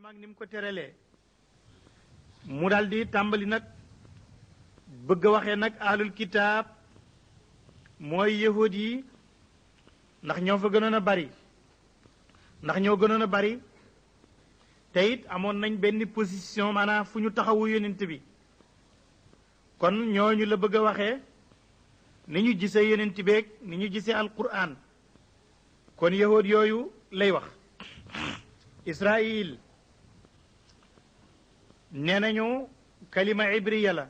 aadama ak ni mu ko teralee mu daal di tàmbali nag bëgg a waxee nag ahlul kitaab mooy yahud yi ndax ñoo fa gënoon a bari ndax ñoo gënoon a bari te it amoon nañ benn position maanaam fu ñu taxawu yonent bi kon ñooñu la bëgg a waxee ni ñu gisee yonent beeg ni ñu gisee alquran kon yahud yooyu lay wax Israil nee nañu kalima ibriya la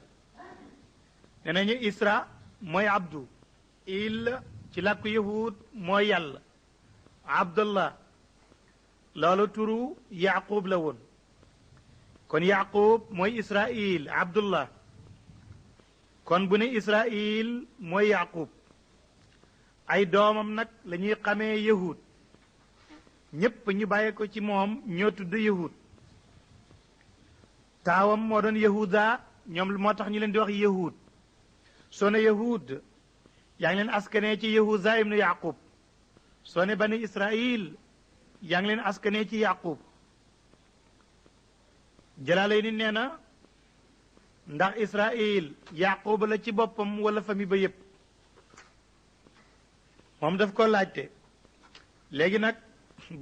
nee nañu isra mooy abdu il ci làkku yahud mooy yàlla abdullah loolu turu yaqub la woon kon yaqub mooy israil abdullah kon bu ne israil mooy yaqub ay doomam nag la ñuy xamee yahud ñépp ñu bàyyi ko ci moom ñoo tudd yahud taawam moo doon yahuda ñoom moo tax ñu leen di wax yahud soo ne yahud yaa ngi leen askanee ci yahuda ibnu yaqub soo ne bani israil yaa ngi leen askanee ci yaqub jalaale ni nee na ndax israil yaqub la ci boppam wala famille ba yépp moom daf ko laajte léegi nag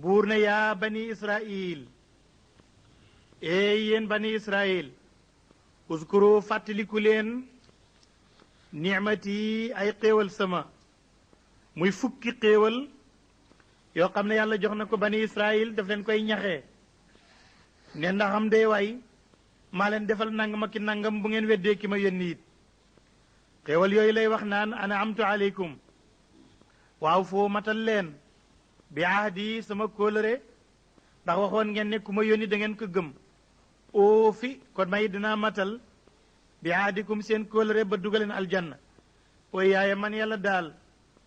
buur ne yaa bani israil yéen bani israil uskuru fàttaliku leen nicmati ay xéewal sama muy fukki xéewal yoo xam ne yàlla jox na ko bani israil daf leen koy ñaxee ne ndaxam dee waay maa leen defal nangam ak nangam bu ngeen weddee ki ma yónni it xéewal yooyu lay wax naan ana amtu aleykum waaw foo matal leen bi ahdi sama kóolëre ndax waxoon ngeen ne ku ma yónni da ngeen ko gëm oo fi kon may dinaa matal bi ahdikum seen kóolëre ba dugaleen aljanna way yaaye man yàlla daal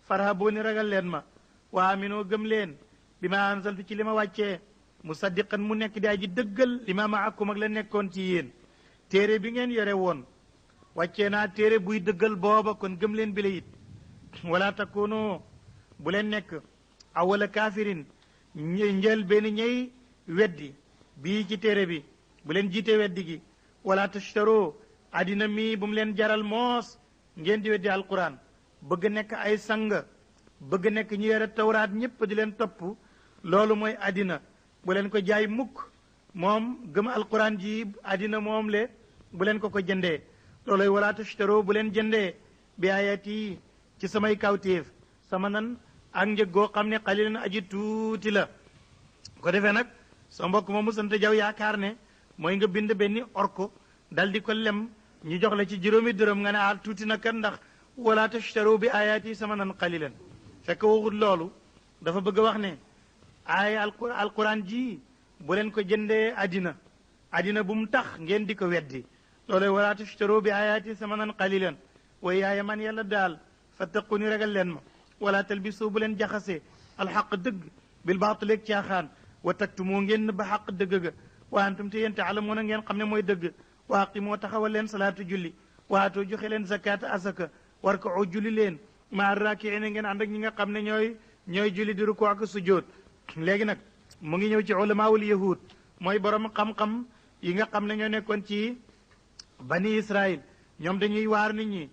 farhaboo ni ragal leen ma waa aminoo gëm leen bi ma ansaltu ci li ma wàccee musaddiqan mu nekk di aji dëggal li ma maakum ak la nekkoon ci yéen téere bi ngeen yore woon wàccee naa téere buy dëggal booba kon gëm leen bi la it wala takoonoo bu leen nekk awala kaafirin njël benn ñey weddi bii ci téere bi bu leen jiite weddi gi wala tashtaro addina mi bu mu leen jaral moos ngeen di weddi alquran bëgg nekk ay sang bëgg nekk ñu yore tawraat ñépp di leen topp loolu mooy addina bu leen ko jaay mukk moom gëm alquran ji addina moom le bu leen ko jëndee looloy wala tashtaro bu leen jëndee bi ayati ci samay kawtéef sama nan ak njëg goo xam ne xalilan aji tuuti la ko defee nag sa mbokk moomu sant jaw yaakaar ne mooy nga bind benn orko dal di ko lem ñu jox la ci juróomi dërëm nga ne ah tuuti na kat ndax wala tashtaru bi ayaati sama nan xalilan fekk waxut loolu dafa bëgg a wax ne aaya alquran ji bu leen ko jëndee addina bu mu tax ngeen di ko weddi looloy wala tashtaru bi ayaati sama nan xalilan way yaaya man yàlla daal fattaqu ni ragal leen ma wala talbisu bu leen jaxase alxaq dëgg bil baatileeg caaxaan wa taktumoo ngeen ba xaq dëgg ga wa antum te yéen taalamuuna ngeen xam ne mooy dëgg wa aqimoo taxawal leen salaatu julli waatoo joxe leen zakaata asaka war ko julli leen maa raakiina ngeen ànd ak ñi nga xam ne ñooy julli di ruku ak sujjóot léegi nag mu ngi ñëw ci ulamaawul yahud mooy borom xam-xam yi nga xam ne ñoo nekkoon ci bani israil ñoom dañuy waar nit ñi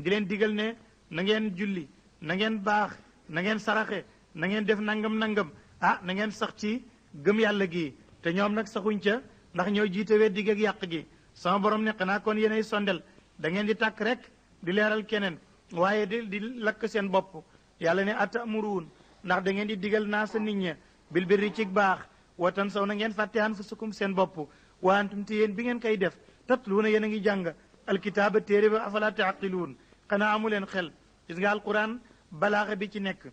di leen digal ne na ngeen julli na ngeen baax na ngeen saraxe na ngeen def nangam na ngeen sax ci gëm yàlla gi te ñoom nag saxuñ ca ndax ñoo jiite weddi gi ak yàq gi sama borom ne xanaa kon yéenay sondel da ngeen di tàkk rek di leeral keneen waaye di lakk seen bopp yàlla ne atamuruun ndax da ngeen di digal naa sa nit ña bil birri ci baax watan saw na ngeen fàtte anfusakum seen bopp wa antum te yéen bi ngeen koy def tatluuna yéen a ngi jàng alkitaaba téere ba afala taaqiluun xanaa amu leen xel gis nga alquran balaaxa bi ci nekk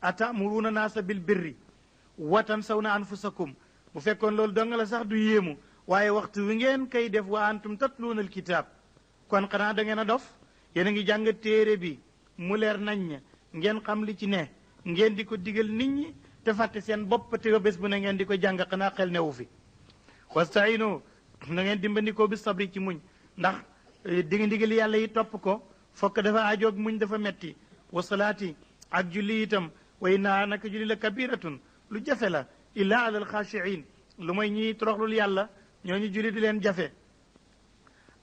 atamuruuna naasa bil birri watan saw na anfusakum bu fekkoon loolu dong la sax du yéemu waaye waxtu wi ngeen koy def wa antum tatluuna alkitaab kon xanaa da ngeen a dof yéen a ngi jàng téere bi mu leer nañ ngeen xam li ci ne ngeen di ko digal nit ñi te fàtte seen bopp te bés bu ne ngeen di ko jàng xanaa xel newu fi wastaino na ngeen dimbandikoo bi sabri ci muñ ndax ndigal yàlla yi topp ko fokk dafa ajoog muñ dafa metti wa salaati ak julli itam way naa naka julli la kabiratun lu jafe la illa ala alxaashiin lu mooy ñiy toroxlul yàlla ñooñu julli di leen jafe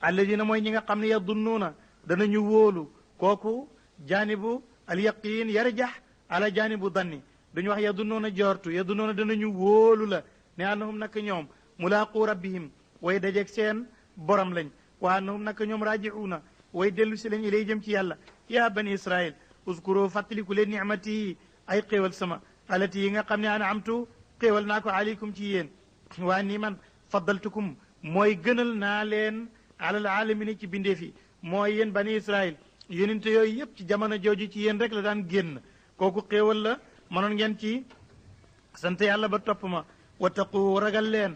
alladina mooy ñi nga xam ne yadunnuuna danañu wóolu kooku jaanibu al yaqin yarjax ala jaanibu danni duñu wax yadunnuuna jortu yadunnuuna danañu wóolu la ne annahum naka ñoom mulaaqu rabbihim way dajeeg seen borom lañ wa annahum naka ñoom raajiuuna way dellu si lañ ilay jëm ci yàlla yaa bani israil uskuro fàttaliku leen nicmati ay xéewal sama alati yi nga xam ne anamtu xéewal naa ko aleykum ci yéen waa nii man faddaltukum mooy gënal naa leen alal alamina ci bindee fi mooy yéen bani israil yonente yooyu yëpp ci jamono jooju ci yéen rek la daan génn kooku xéewal la mënoon ngeen ci sant yàlla ba topp ma wattaqu ragal leen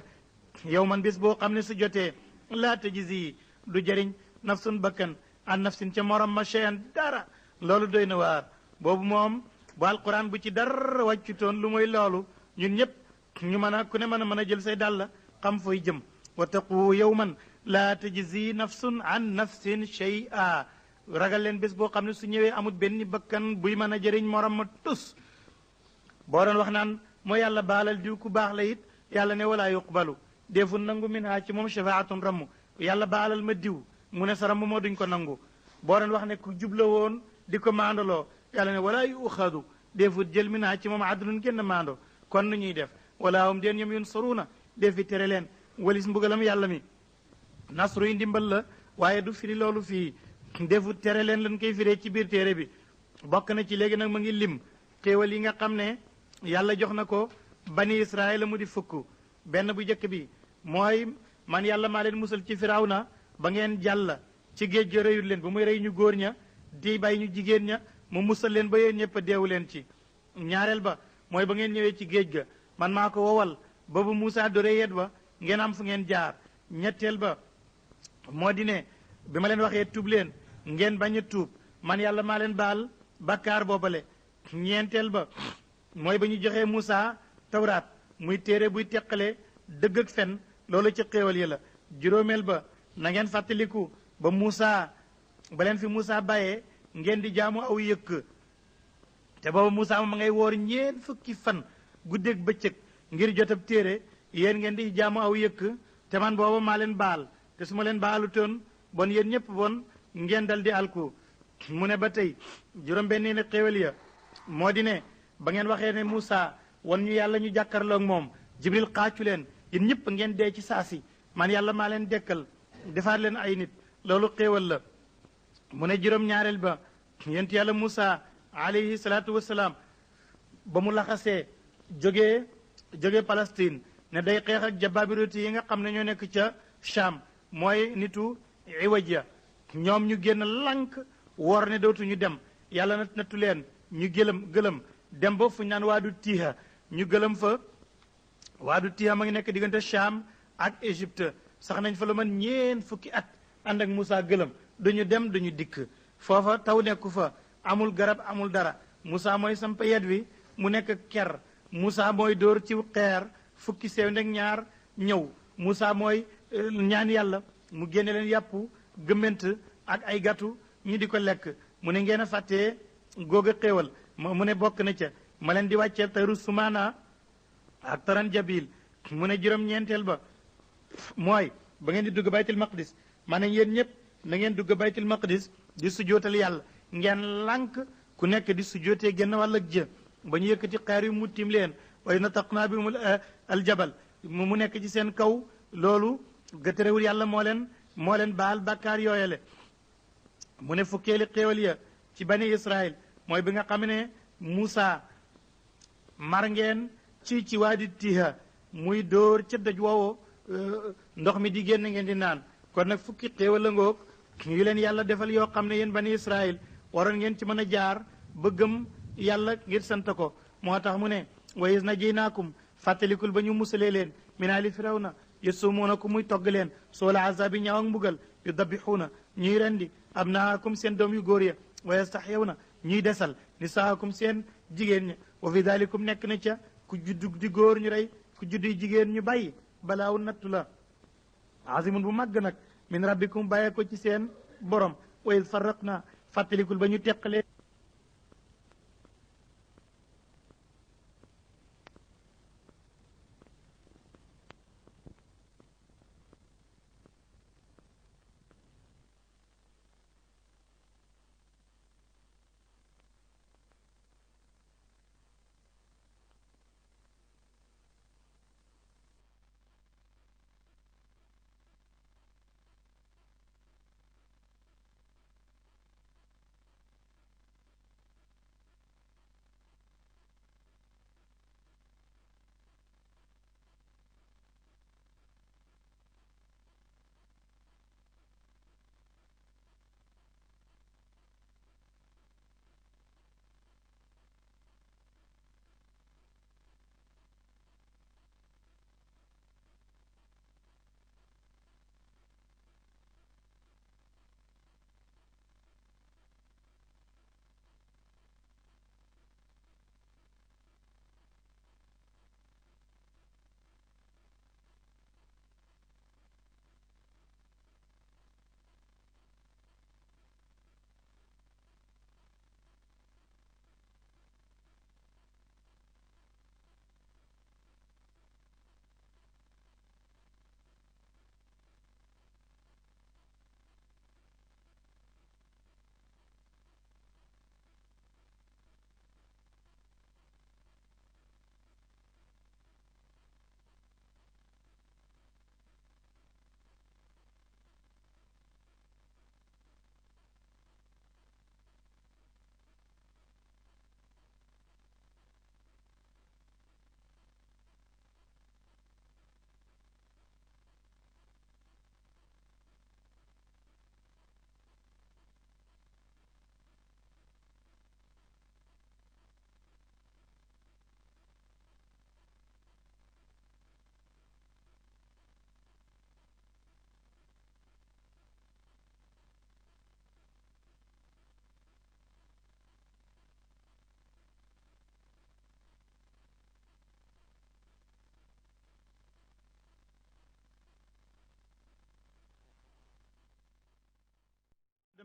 yow man bis boo xam ne su jotee laa tajzi du jëriñ nafsun bakkan an nafsin ca morom ma cheyan dara loolu doy na waar boobu moom bu alquran bu ci dara wàccutoon lu mooy loolu ñun ñëpp ñu mën a ku ne mën a jël say dàll xam fooy jëm wattaqu yawman laa tajzi nafsun an nafsin shay'a ragal leen bés boo xam ne su ñëwee amul benn bakkan buy mën a jëriñ morom ma tus boo doon wax naan moo yàlla baalal diw ku baax la it yàlla ne walaa yuqbalu deeful nangu min ha ci moom shafaatun ramm yàlla baalal ma diw mu ne sa ramm moo duñ ko nangu boo doon wax ne ku jubla woon di ko maandaloo yàlla ne walaa yuxadu deefut jël min ha ci moom adlun kenn maando kon nu ñuy def walaa hum deen ñoom yunsaruuna defi tere leen walis mbugalam yàlla mi nasru yi ndimbal la waaye du firi loolu fii defut tere leen lan koy firee ci biir téere bi bokk na ci léegi nag mu ngi lim xéewal yi nga xam ne yàlla jox na ko bani israel mu di fukk benn bu njëkk bi mooy man yàlla maa leen musal ci firawna ba ngeen jàll ci géej ga rëyut leen ba muy rëy ñu góor ña di bay ñu jigéen ña mu musal leen ba yéen ñëpp a deewu leen ci ñaareel ba mooy ba ngeen ñëwee ci géej ga man maa ko wowal ba bu Moussa dore yet ba ngeen am fu ngeen jaar ñetteel ba moo di ne bi ma leen waxee tuub leen ngeen bañ a tuub man yàlla maa leen baal bakkaar boobale ñeenteel ba mooy ba ñu joxee Moussa tawraat muy téere buy teqale dëgg ak fen loolu ci xéewal yi la juróomeel ba na ngeen fàttaliku ba Moussa ba leen fi Moussa bàyyee ngeen di jaamu aw yëkk te booba Moussa ma ngay woor ñeen fukki fan guddeeg bëccëg ngir jotab téere yéen ngeen di jaamu aw yëkk te man booba maa leen baal te su ma leen baalu toon bon yéen ñëpp bon ngeen dal di alku mu ne ba tey juróom benn ne xéewal ya moo di ne ba ngeen waxee ne Moussa wan ñu yàlla ñu jàkkarloog moom Jibril xaacu leen yéen ñëpp ngeen dee ci saasi man yàlla maa leen dekkal defaat leen ay nit loolu xéewal la mu ne juróom ñaareel ba yent yàlla Moussa alayhi salaatu wasalaam ba mu laxasee jógee Palestine ne day xeex ak jabaabiruti yi nga xam ne ñoo nekk ca Cham mooy nitu iwaj ya ñoom ñu génn lank woor ne dootuñu dem yàlla nattu leen ñu gëlëm dem ba fu ñu naan waadu tiiha ñu gëlëm fa waadu tiiha ma ngi nekk diggante Cham ak Égypte sax nañ fa lu man ñeen fukki at ànd ak Moussa gëlëm duñu dem duñu dikk foofa taw nekku fa amul garab amul dara Moussa mooy samp yet wi mu nekk ker Moussa mooy dóor ci xeer fukki sew ndeg ñaar ñëw Moussa mooy ñaan yàlla mu génne leen yàpp gëmment ak ay gàttu ñi di ko lekk mu ne ngeen a fàttee góog a xéewal mu ne bokk na ca ma leen di wàcceel tayru sumaana ak taran jabil mu ne juróom-ñeenteel ba mooy ba ngeen di dugg baytul maqdis ma ne yéen ñëpp na ngeen dugg baytul maqdis di sujootal yàlla ngeen lànk ku nekk di sujootee genn wàll ak jë ba ñu yëkkati xeer yu mu tim leen way na taq naa bi mu aljabal mu nekk ci seen kaw loolu gëtërewul yàlla moo leen baal bàkkaar yooyale mu ne fukkeeli xéewal ya ci bani Israël mooy bi nga xam ne Moussa mar ngeen ci waadi tiha muy dóor ca doj woowo ndox mi di génn ngeen di naan kon nag fukki xéewal la ngoog yu leen yàlla defal yoo xam ne yéen bani Israël waroon ngeen ci mën a jaar ba gëm yàlla ngir sant ko moo tax mu ne wa is najaynaakum fàttalikul ba ñu musalee leen min aali firawna yasumuunakum muy togg leen soola azabi ñaaw ak mbugal yu dabixuuna ñuy rendi abnaakum seen doom yu góor ya wa yastaxyawna ñuy desal nisaakum seen jigéen ña wa fi dalikum nekk na ca ku juddu di góor ñu rey ku juddu jigéen ñu bàyyi balaawu nattu la azimun bu màgg nag min rabbikum bàyyee ko ci seen borom wa id farraqna fàttalikul ba ñu teqalee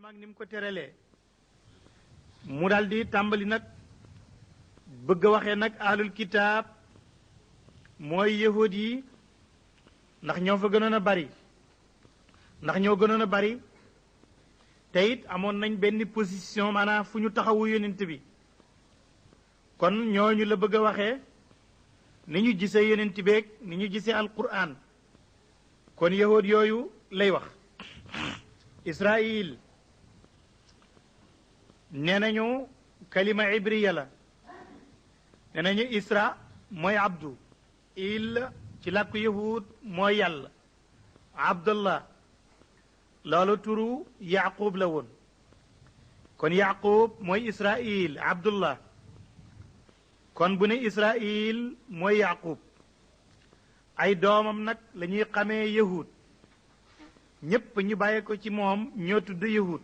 aadama ak ni mu ko teralee mu daal di tàmbali nag bëgg a waxee nag ahlul kitaab mooy yahud yi ndax ñoo fa gënoon a bari ndax ñoo gënoon a bari te it amoon nañ benn position maanaam fu ñu taxawu yonent bi kon ñooñu la bëgg a waxee ni ñu gisee yonent beeg ni ñu gisee alquran kon yahud yooyu lay wax Israil nee nañu kalima ibriya la nee nañu isra mooy abdu il ci làkku yahud mooy yàlla abdullah loolu turu yaqub la woon kon yaqub mooy israil abdullah kon bu ne israil mooy yaqub ay doomam nag la ñuy xamee yahud ñépp ñu bàyyi ko ci moom ñoo tudd yahud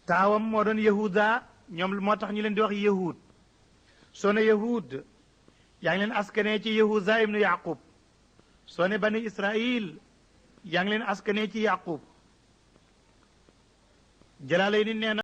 taawam moo doon yahuda ñoom moo tax ñu leen di wax yahud soo ne yahud yaa ngi leen askanee ci yahuda ibnu yaqub soo ne bani israil yaa ngi leen askanee ci yaqub Jalaalayni nee na